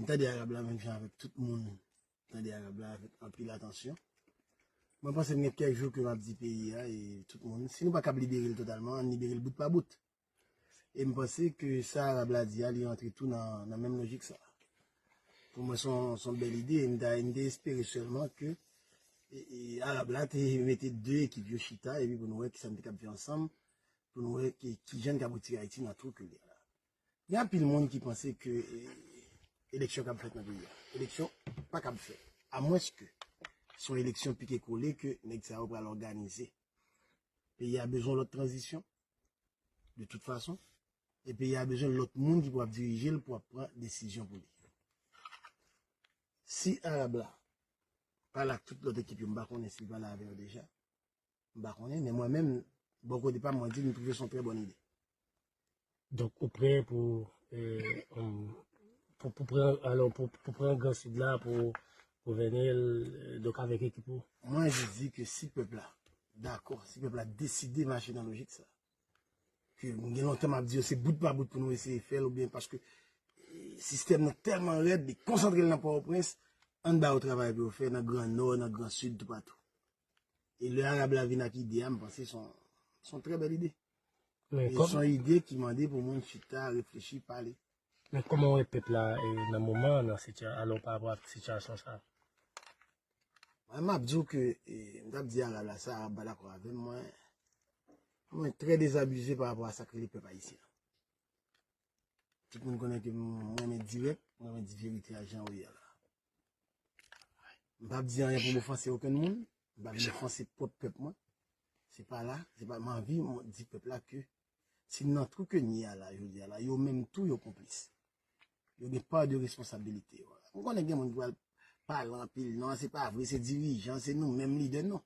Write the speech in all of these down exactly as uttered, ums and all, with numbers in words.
M tande Arab la menm jan avèk tout moun. M tande Arab la avèk anpil atansyon. Mwen panse m gen kèk jou ke m ap di peyi a e tout moun, si nou pa kab libere l totalman, ann libere l bout pa bout. E m panse ke sa Arab la di a, li rantre tou nan, nan menm lojik sa. Pou mwen, se yon, se yon bèl ide. E m ta, m te espere sèlman ke e, e, Arab la te mete de ekip yo chita epi pou nou wè kisa n te kab fè ansanm, pou nou wè ki, kijan n kab retire Ayiti nan twou ke l ye la. Gen anpil moun ki panse ke e, eleksyon kab fèt nan peyi a. Eleksyon pa kab fèt. Amwenske se yon eleksyon pike kole ke nèg sa yo pral òganize. Peyi a bezwen lòt tranzisyon, de tout fason. E peyi a bezwen lòt moun ki pou ap dirije l, pou ap pran desizyon pou li. Si Arab la pale ak tout lòt ekip yo, m pa konnen si l pale avè yo deja. M pa konnen, men mwen menm, bò kote pa m, mwen di m twouve se yon trè bòn ide. Donk, ou prè pou, euh, um, pou, pou pran, alò, pou, pou pran Gran Sid la, pou gouvène l, euh, donk avèk ekip ou? Mwen jis di ke si pèp la dakò, si pèp la deside mache nan lojik sa, ke m gen lontan m ap di yo se bout pa bout pou nou eseye fè l, oubyen paske e, sistèm nan tèlman rèd, li konsantre l nan Pòtoprens, ann ba yo travay pou yo fè nan Gran Nò, nan Gran Sid, toupatou. E lè Arab la vin ak ide a, m panse se yon, se yon trè bèl ide. E se yon ide ki mande pou moun chita, reflechi, pale. Men kòman w wè pèp la e, nan moman an, nan sitya, alò pa rapò ak sitiyasyon sa a? Mwen, m ap di w ke, e, m t ap di Arab la sa, Arab pa dakò avè m, mwen, mwen trè dezabize pa rapò a sa k rele pèp ayisyen an. Tout moun konnen ke m renmen dirèk, m renmen di verite a jan yo ye a la. M p ap di anyen pou m ofanse okenn moun, m pa vin ofanse pwòp pèp mwen. Se pa la, se pa, m anvi di pèp la ke si n nan twou ke n ye a la, jodi a la, yo menm tou yo konplis. Yo gen pa de responsabilite yo. M konnen gen moun ki pral pale anpil, non, se pa vre, se dirijan, se nou menm lidè, non.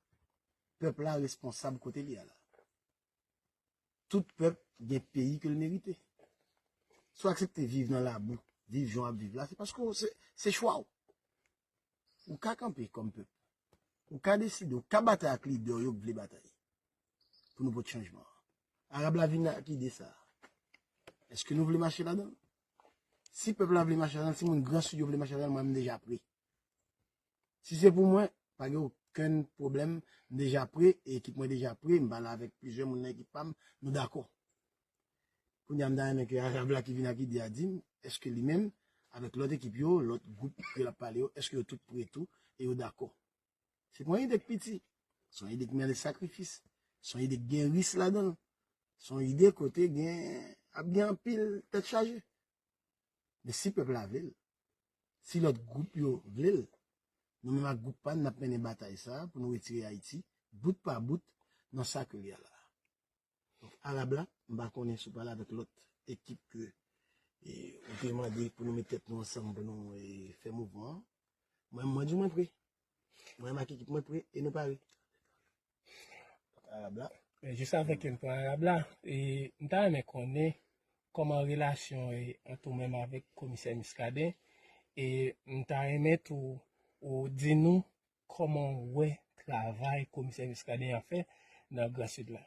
Pèp la responsab kote l ye a la. Tout pèp gen peyi ke l merite. Si w aksepte viv nan labou, viv jan w ap viv la, se paske w- se, se chwa w. Ou ka kanpe kòm pèp. Ou ka deside, ou ka batay ak lidè w yo k vle batay pou nou pote chanjman an. Arab la vin ak ide sa a. Èske nou vle mache ladan l? Si pèp la vle mache ladan l, si moun Gran Sid yo vle mache ladan l, mwen, m deja pre. Si se pou mwen, pa gen okenn pwoblèm, m deja pre, e ekip mwen deja pre, m pale avèk plizyè moun nan ekip pa m, nou dakò. Kounye a m ta renmen ke Arab la ki vin ak ide a di m, èske li menm, avèk lòt ekip yo, lòt gwoup ke l ap pale yo, èske yo tout pre tou, e yo dakò. Se pa yon ide k piti, se yon ide ki mande sakrifis, se yon ide ki gen ris ladan l, se yon ide kote gen, ap gen anpil tèt chaje. Men si pèp la vle l, si lòt gwoup yo vle l, nou menm ak gwoup pa n, n ap mennen batay sa a pou nou retire Ayiti, bout pa bout, nan sa ke l ye a la. Donk, Arab la, m pa konnen si w pale avèk lòt ekip ke e, ou te mande pou nou met tèt nou ansanm pou nou e, fè mouvman an. Mwen, mwen di mwen pre. Mwen menm ak ekip mwen pre e nou pare. Arab la. E, jis avèk yon pwen Arab la, e, m ta renmen konnen kòman relasyon e, ant ou menm avèk komisè Muscadin, e m ta renmen tou ou di nou kòman w wè travay komisè Muscadin an fè nan Gran Sid la.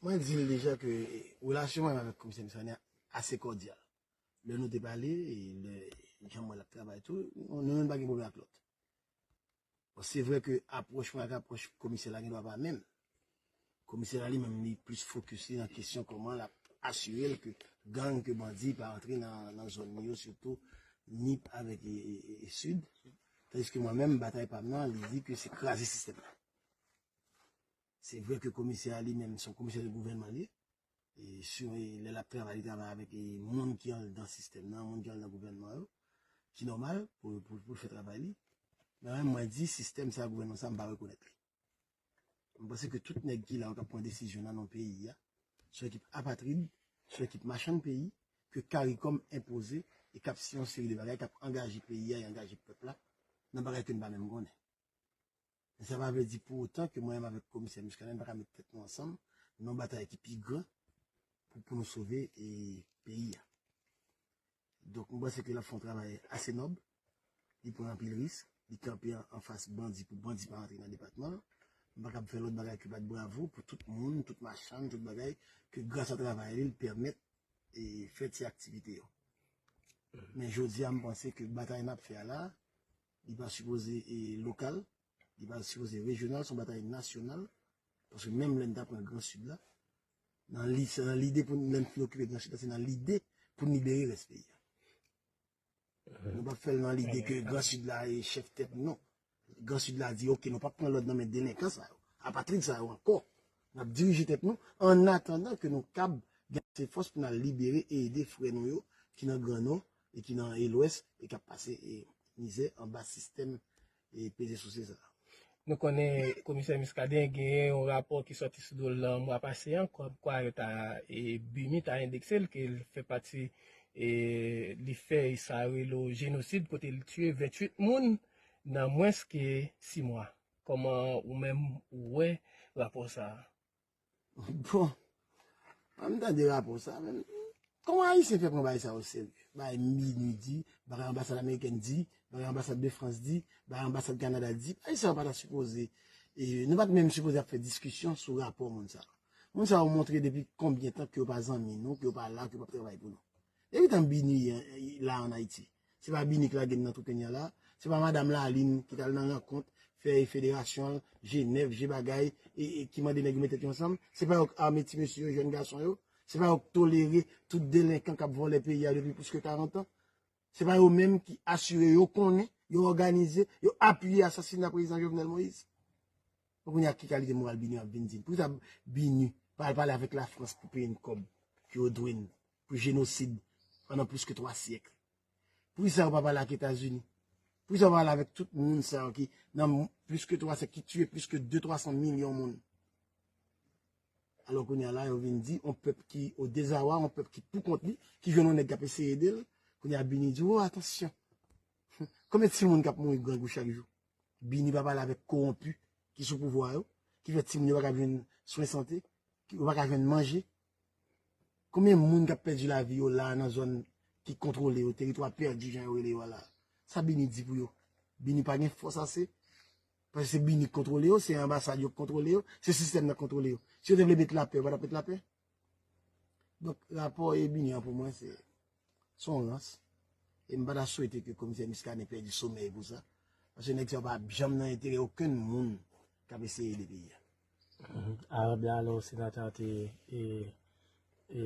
Mwen di l deja ke e, relasyon mwen avèk komisè Muscadin ase kòdyal. Lè nou te pale, e lè jan mwen l ap travay tou, nou, nou menm pa gen pwoblèm ak lòt. Bon, se vre ke apwòch mwen ak apwòch komisè la gen dwa pa menm. Komisè la li menm li plis fokis li nan kesyon kòman l ap asire l ke gang, ke bandi pa antre nan, nan zòn li yo, sitou Nip avèk e, e, e, e Sid. Tandiske mwen menm, batay pa m nan, li di ke se kraze sistèm nan. Se vre ke komisè a li menm, se yon komisè de gouvènman li ye. E si, e lè l ap travay, li travay avèk e, moun ki anndan sistèm nan, moun ki anndan gouvènman yo, ki nòmal pou, pou, pou l fè travay li. Men mwen, mwen di, sistèm sa, gouvènman sa, m pa rekonèt li. M panse ke tout nèg ki la yo k ap pran desizyon nan non peyi a, se yon ekip apatrid, se yon ekip machann peyi, ke CARICOM enpoze e k ap siyen yon seri de bagay k ap angaje peyi a e angaje pèp la nan bagay ke n pa menm konnen. Men sa pa vle di pou otan ke mwen menm avèk komisè Muscadin pa ka met tèt nou ansanm nan yon batay ki pi gran pou, pou nou sove e, peyi a. Donk, m panse ke l ap fè yon travay ase nòb. Li pran anpil risk. Li kanpe an, anfas bandi pou bandi pa rantre nan depatman an. M pa kab fè lòt bagay ke bat bravo pou tout moun, tout machann, tout bagay, ke gras a travay li, l pèmèt e fè ti aktivite yo. Men jodi a, m panse ke batay n ap fè a la, li pa sipoze e lokal, li pa sipoze rejyonal, se yon batay nasyonal. Paske menm lè n ta pran Gran Sid la, nan li, se nan lide pou n, lè n fin okipe Gran Sid la, se nan lide pou n libere rès peyi a. Nou p ap fè l nan lide ke Gran Sid la e chèf tèt, non. Gran Sid la di, oke, nou p ap pran lòd nan men delenkan sa yo, apatrid sa yo ankò. N ap dirije tèt nou, an atandan ke nou kab gen ase fòs pou n al libere e ede frè nou yo ki nan Gran Nò e ki nan e Lwès e k ap pase e mizè anba sistèm e peze souse sa a. Nou konnen komisè Muscadin genyen yon rapò ki sòti sou do l nan mwa pase an, kòmkwa yo ta, e, BINUH ta endekse l, ke l fè pati, e, li fè sa yo rele jenosid, kote l tiye venntuit moun nan mwens ke sis mwa. Kòman ou menm ou wè rapò sa a? Bon, an m tande rapò sa, men kòman Ayisyen fè pran bagay sa oserye? Bagay BINUH di, bagay anbasad amerikèn di, bagay anbasad de Frans di, bagay anbasad Kanada di, bagay sa yo pa ta sipoze, e, nou pa t menm sipoze ap fè diskisyon sou rapò moun sa yo. Moun sa yo montre depi konbyen tan ke yo pa zanmi nou, ke yo pa la, ke yo p ap travay pou nou. Depi tan BINUH la ann Ayiti, se pa BINUH ki lage n nan twou kounye a la, se pa madanm Lalin ki t al nan rankont, fè federasyon, je nèf, je bagay, e, e ki mande nèg yo met tèt yo ansanm, se pa yo k ame ti mesye yo, jèn gason yo, se pa yo k tolere tout delenkan k ap vòlè peyi a depi plis ke karant an. Se pa yo menm ki asire yo konnen, yo òganize, yo apiye asasina prezidan Jovenel Moïse. Bon, kounye a, ki kalite moral BINUH ap vin di n? Poukisa BINUH pa al pale avèk Lafrans pou peye n kòb ke yo dwe n pou jenosid pandan plis ke twa syèk? Poukisa yo pa pale ak Etazini? Poukisa yo pa pale avèk tout moun sa yo ki nan plis ke twa syèk, ki tiye plis ke de twa san milyon moun? Alò kounye a la, yo vin di, yon pèp ki o dezawa, yon pèp ki pou kont li, ki jwenn yon nèg k ap eseye ede l, kounye a BINUH di, o, atansyon! Konbyen timoun k ap mouri grangou chak jou? BINUH pa pale avèk kowonpi ki sou pouvwa yo, ki fè timoun yo pa ka jwenn swen sante, ki yo pa ka jwenn manje. Konbyen moun k ap pèdi lavi yo la a nan zòn ki kontwole yo, teritwa pèdi jan yo rele yo a la a? Sa BINUH di pou yo? BINUH pa gen fòs ase? Paske se BINUH ki kontwole yo, se anbasad yo ki kontwole yo, se sistèm nan ki kontwole yo. Si yo te vle met lapè, yo pa t ap met lapè. Donk, rapò e BINUH an pou mwen, se, se yon rans. E m pa ta swete ke komisè Muscadin pèdi somèy pou sa. Paske nèg sa yo pa janm nan enterè okenn moun k ap eseye ede peyi a. Mhm. Arab la, alò, senatè a te, e, e,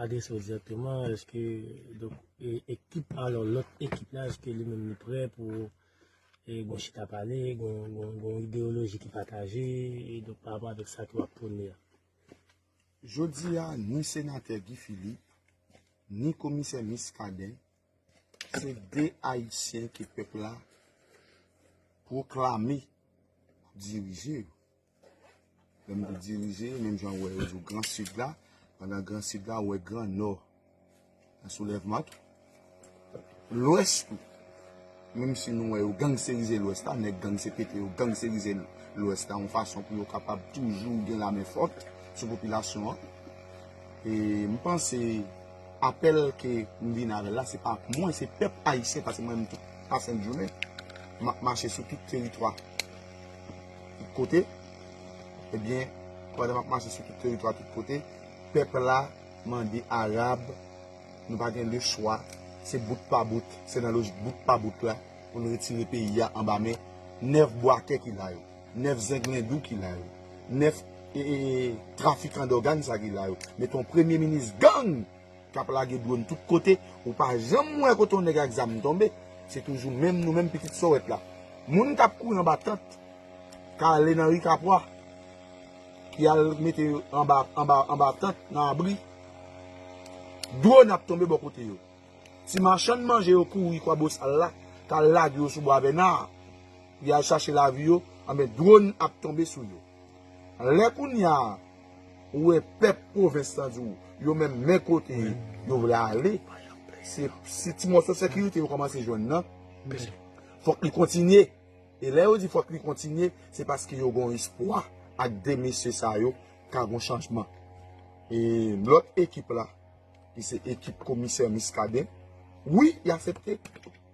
adrese w dirèkteman, èske, donk, e, ekip, alò, lòt ekip la, èske li menm li prè pou, e, gon chita pale, gon, gon, gon ideyoloji ki pataje, e, donk, pa rapò avèk sa ke w ap pwone a? Jodi a, ni senatè Guy Philippe, ni komisè Muscadin, se de Ayisyen ke pèp la pwoklame pou dirije yo. Lè m di dirije, menm jan w wè yo di w Gran Sid la, pandan Gran Sid la, w wè Gran Nò nan soulèvman tou. Lwès tou. Menm si nou wè yo gangsterize Lwès la, nèg gangse pete yo gangsterize Lwès la, yon fason pou yo kapab toujou gen lamen fòt sou popilasyon an. E m panse apèl ke m vin avè l la, se pa mwen, se pèp ayisyen, paske mwen menm tout, pa senk jounen, m ap mache sou tout teritwa, tout kote. Ebyen, pandan m ap mache sou tout teritwa, tout kote, pèp la mande Arab, nou pa gen lechwa, se bout pa bout, se nan lojik bout pa bout la pou n retire peyi a anba men nèf bwakè ki la yo, nèf zenglendou ki la yo, nèf, e, e, e, trafikan dògàn sa ki la yo. Mete yon premye minis gang k ap lage dwòn tout kote, ou pa janm wè kote yon nèg ak zam tonbe, se toujou menm nou menm pitit sòwèt la. Moun k ap kouri anba tant, k ale nan ri Kapwa, ki al mete anba, anba, anba tant, nan abri, dwòn ap tonbe bò kote yo. Ti machann manje yo kouri Kwabosal la, k al lage yo sou Bwa Vèna, pou y al chache lavi yo, anben dwòn ap tonbe sou yo. Lè kounye a, ou wè pèp pwovens lan di w, yo menm men kote yo vle ale, se, se ti mòso sekirite yo kòmanse jwenn nan, fòk li kontinye. E lè yo di fòk li kontinye, se paske yo gen yon espwa ak de mesye sa yo ka gen chanjman. E lòt ekip la, ki se ekip komisè Muscadin, wi, y aksepte,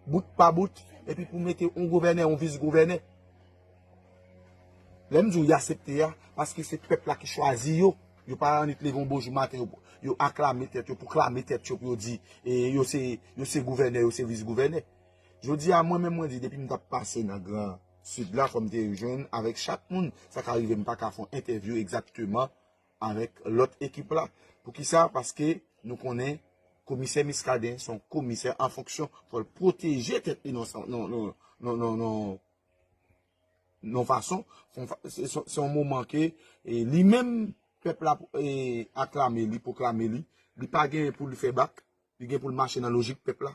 bout pa bout, epi pou mete yon gouvènè, yon vis gouvènè. Lè m di w y aksepte a, paske se pèp la ki chwazi yo. Yo pa annik leve yon bonjou maten, yo, yo aklame tèt yo, pwoklame tèt yo pou yo di, e, yo se, yo se gouvènè, yo se vis gouvènè. Jodi a, mwen menm mwen di, depi m t ap pase nan Gran Sid la, fò m te jwenn avèk chak moun, sa ka rive m pa ka fè yon entèvyou egzakteman avèk lòt ekip la. Poukisa? Paske nou konnen komisè Muscadin se yon komisè an fonksyon, fò l pwoteje tèt li nan, nan, nan, nan, nan, nan, nan fason, se yon fa- se se- se yon moman ke e, li menm, pèp la e, aklame li, pwoklame li, li pa gen pou li fè bak, li gen pou l mache nan lojik pèp la.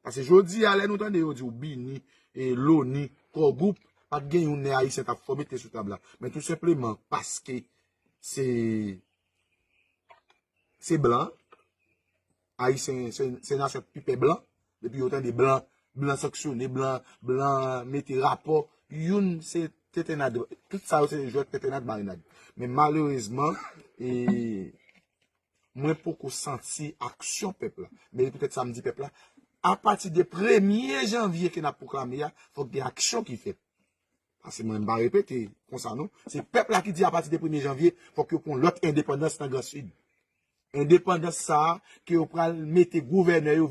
Paske jodi a, lè nou tande yo di w bini, e, loni, kò gwoup, pa t gen youn nan Ayisyen t ap fò mete sou tab la. Men tou senpleman paske se se blan, Ayisyen se, se nasyon ki pi pè blan. Depi yo tande blan, blan sanksyone, blan, blan mete rapò, youn se tentennad, tout sa yo se jwèt tentennad marinad. Men malerezman, e, mwen poko santi aksyon pèp la. Men petèt sa m di pèp la, apati de premye janvye ke n ap pwoklame a, fòk gen aksyon ki fèt. Paske mwen m pa repete konsa non. Se pèp la ki di apati de premye janvye, fòk yo pran lòt endepandans nan Gran Sid. Endepandans sa a, ke yo pral mete gouvènè yo